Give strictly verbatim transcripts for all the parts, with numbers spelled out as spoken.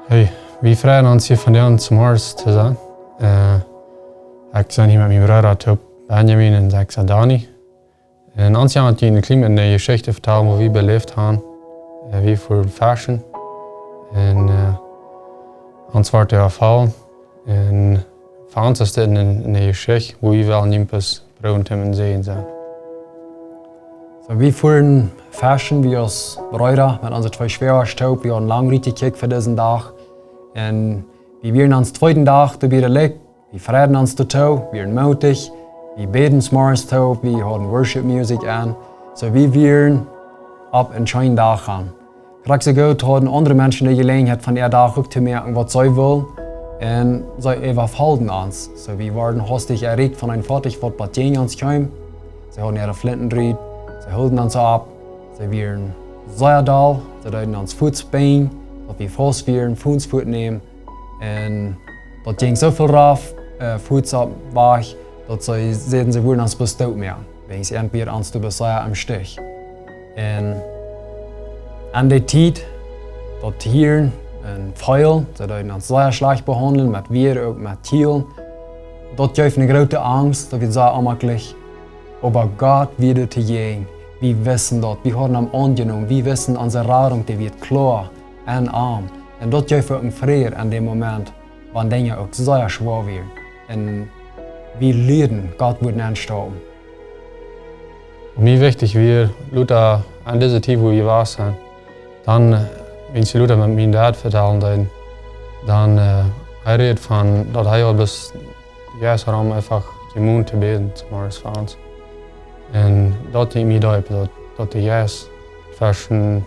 Hey, wie freien ons hia vondoag zemorjes to sennen. Äh, ekj sie hia met mienen Brooda toop, Benjamin, un ekj sie Dani. Un ons jeit eene kjliene Jeschicht vetalen, waut wie beläft haben, äh, wie fa Fashion. Un, äh, ons wort erfoaren. Un fa ons es dit eene, eene Jeschicht, wua wie wellen jedenfalls proowen to seenen sennen. So, wie foaren Fashion, wie aus Brooda met onse twee Schwäaja toop. Wie hauden lang rutjekjikjt fa disen Dach. Un wie wieren aum tweeden Dach doabie, wie freiden ons doatoo, wieren moodich, wie bäden zemorjes toop, wie hauden Worship Music aun. So, wie wieren opp eenen scheenen Dach aun. Krakjt soo goot hauden aundre Menschen de Jeläajenheit von äa Dach uk to moaken, waut see wullen, un see äwafoljen ons. So, wie worden hastich erreicht von een Foatich, waut bie ons kjeem. See hauden äare Flinten rut, see hilden ons opp, see wieren sea doll, see deeden ons fuaz binjen, daut wie faust wieren, fuaz fuatnämen. Un daut jinkj soo väl rauf, äh, fuaz opp Wajch, daut see säden, see wudden ons bloos doot moaken. Wäajens irjentwäa ons doa bloos sea em Stich. Un aun dee Tiet, daut hieren un feelen, see deeden ons sea schlajcht behaundlen, met Wieed, uk met Tielen. Daut jeef eene groote Angst, daut wie sea onjemakjlich. Oba Gott wia doa jäajen. Wie wisten daut, wie hauden am aunjenomen, wie wisten, onse Radunk, dee wia kloa aun am. Un daut jeef uk een Fräd aun dän Moment, wan Dinja uk sea schwoa wieren. Un wie lieeden, Gott wudd aunstonen. Mie wichtich wia, lota aun dise Tiet, wua wie wausen, dan, äh, wan ekj lota met mienen Dad vetalen deed, dan, äh, hee räd von, daut hee aul bloos, jo, soo rom eefach jemunt to bäden, zemorjes fa ons. Un daut deed mie deep, daut, daut de Jeist tweschen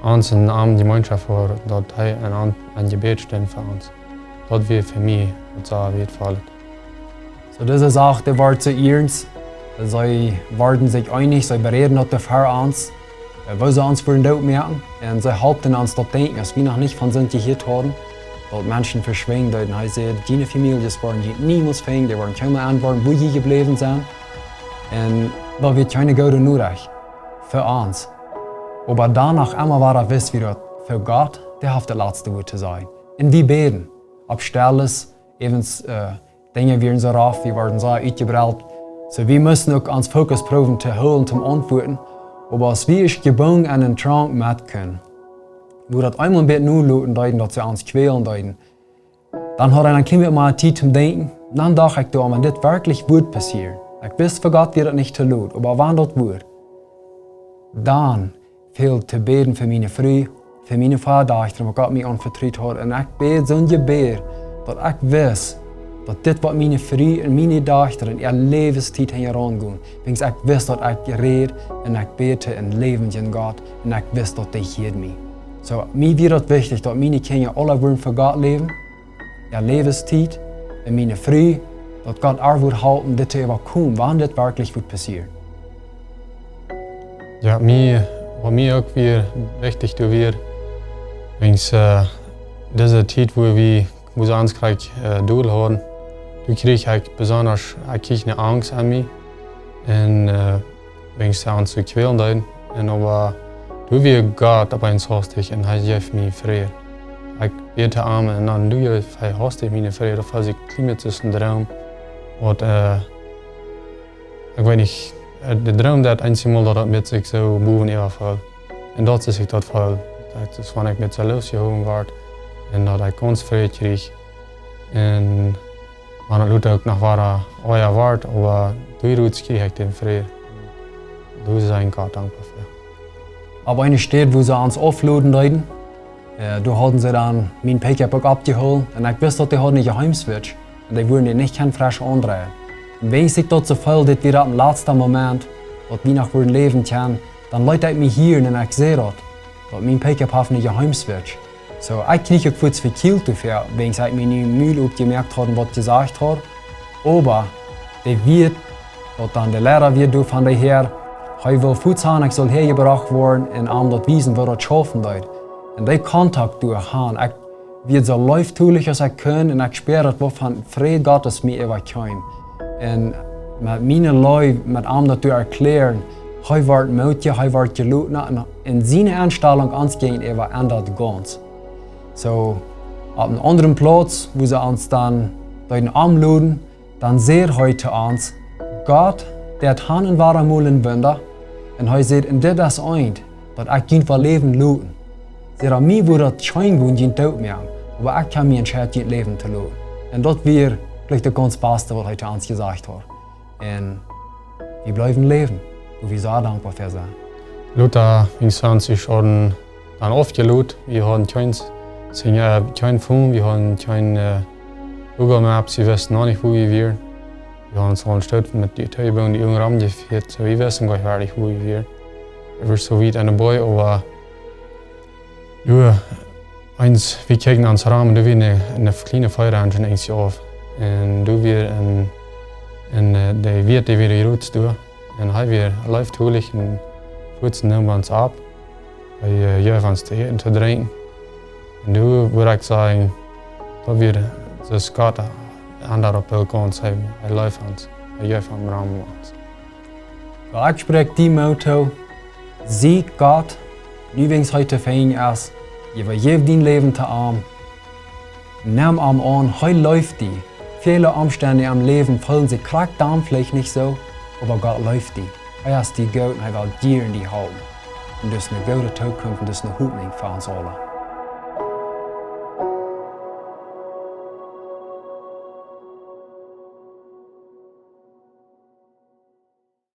ons un am Jemeenschoft wia, daut hee een, een, een Jebäd stunt fa ons. Daut wia fa mie waut sea wieetvoll. So, dise Sach, dee wort soo iernst. See worden sikj eenich, see beräden daut fa ons, äh, woo see ons wudden doot moaken. Un see halpen ons daut denkjen, aus wie noch nich von Sind jehieet hauden, daut Menschen veschwinjen deeden. Hee säd, diene Famieljes woaren junt niemols finjen, dee woaren kjeenmol aunwoaren, wua jie jebläwen sent. Un daut wia kjeene goode Norecht fa ons. Oba doano emma wada wist wie daut fa Gott, dee haft daut latste Wuat to sajen. Un wie bäden, opp Städen, äwent, äh, Dinja wieren soo rauf, wie worden soo utjebrellt. So, wie musten uk ons Fokus proowen to hoolen, toom auntwuaden. Oba aus wie ieescht jebungen aun eenen Trank met kunnen, wua daut eemol een bät nu luten deeden, daut see ons kwälen deeden, dan haud ekj een kjlien bät mea Tiet toom denkjen. Dan docht ekj, du, wan dit werkjlich wudd passieren. Ekj wist, fa Gott wia daut nich too lot, oba wan daut wudd, dan fäld to bäden fa miene Fru, fa miene Fadajchta, waut Gott mie aunvetrut haud. Un ekj bäd soon Jebäd, daut ekj wist, daut dit, waut miene Fru un miene Dajchta en äa Läwenstiet hinjaraun gonn, wiels ekj wist, daut ekj räd un ekj bäd to eenen läwendjen Gott, un ekj wist, daut dee hieed mie. So, mie wia daut wichtich, daut miene Kjinja aula wudden fa Gott läwen, äa Läwenstiet, un miene Fru, daut Gott äa wudd halpen, dit to äwakomen, wan dit werkjlich wudd passieren. Jo, mie, waut mie uk wia wichtich doa wia, wiels, äh, dise Tiet, wua wie, wua see ons krakjt, äh, doll hauden, doa kjrieech ekj besonda, ekj kjrieech eene Angst aun mie. Un, äh, wiels see ons soo kwälen deeden. Un oba doa wia Gott opp eemol hastich un hee jeef mie Fräd. Ekj bäd to am un dan doa jeef hee hastich mie Fräd, daut wia soo een kjlien bät een Droom. Waut, äh, ekj weet nich, äh, de Droom, daut eensjemol daut, daut met sikj soo bowen äwafoll. Un daut es sikj daut foll, daut es, wan ekj met soo losjehowen wort un daut ekj gaunz Fräd kjrieech. Un wan daut lota uk noch wada oaja wort, oba doa rut kjrieech ekj dän Fräd. Doa sie ekj Gott dankboa fa. Opp eene Städ, wua see ons aufloden deeden, äh, doa hauden see dan mienen Pickup uk aufjeholt. Un ekj wist, daut dee hauden eene Geheimswitch. Un dee wudden dän nich kjennen fresch aundreien. Un wiels ekj daut soo foll, dit wia opp dän latsten Moment, daut wie noch wudden läwen kjennen, dan leet ekj mie hieren un ekj säd daut, daut mien Pickup haft eene Geheimswitch. So, ekj kjrieech uk fuaz vekjielt doafäa, wiels ekj mie nich mol opjemoakt haud, waut jesajcht haud. Oba dee wia, daut dan de Liera wia doa von de Häad, hee wull fuaz han, ekj sull häajebrocht woaren un am daut wiesen, woo daut schaufen deed. Un dee Kontakt doa han, ekj wia soo leeftolich aus ekj kunn un ekj spieed daut, waut von Fräd Gottes mie äwakjeem. Un met miene Leew, met am daut to erkjlären, hee wort moodja, hee wort jelotna, un, un siene Enstalunk ons jäajenäwa endad gaunz. So, Opp eenen aundren Plauz, wua see ons dan bie dän Omm loden, dan säd hee to ons: Gott deit han un wada mol een Wunda. Un hee säd: Un dit es eent, daut ekj junt well läwen loten. Säd hee: Mie wudd daut scheen gonen, junt doot moaken, oba ekj hab mie entscheet, junt läwen to loten. Un daut wia veleicht daut gaunz baste, waut hee to ons jesajcht haud. Un wie bleewen läwen, wua wie soo dankboa fa sent. Lota, wie sent sikj aul dan aufjelot. Wie hauden kjeens, sien, äh, kjeen Phone, wie hauden kjeen, äh, Google Maps, wie wisten noch nich, wua wie wieren. Wie hauden ons aul een Stoot met dee Teebunk, dee Jungen romjefieet, soo wie wisten goanich werkjlich, wua wie wieren. Wie wieren soo wiet aun de Boaj, oba jo, eens, wie kjikjen ons rom, doa wia eene, eene kjliene Fieer aun ons Enj auf. Un doa wia een, een, äh, dee Wieet, dee wia de jratste doa. Un hee wia leeftolich un fuaz neem ons opp. Hee, äh, jeef ons to äten, to drinkjen. Un doa wudd ekj sajen, daut wia, daut Gott aundasch opp Welt gaunz, hee, hee leeft ons. Hee jeef am Rom ons. Well, ekj spräakj die Moot too, sieekj Gott, nu wiels hee to finjen es, äwajäw dien Läwen to am, nem am aun, hee leeft die. Väle Omstend em Läwen feelen sikj krakjt dan veleicht nich soo, oba Gott leeft die. Hee es die goot un hee well die un die halpen. Un daut es eene goode Tookunft un daut es eene Hopninj fa ons aule.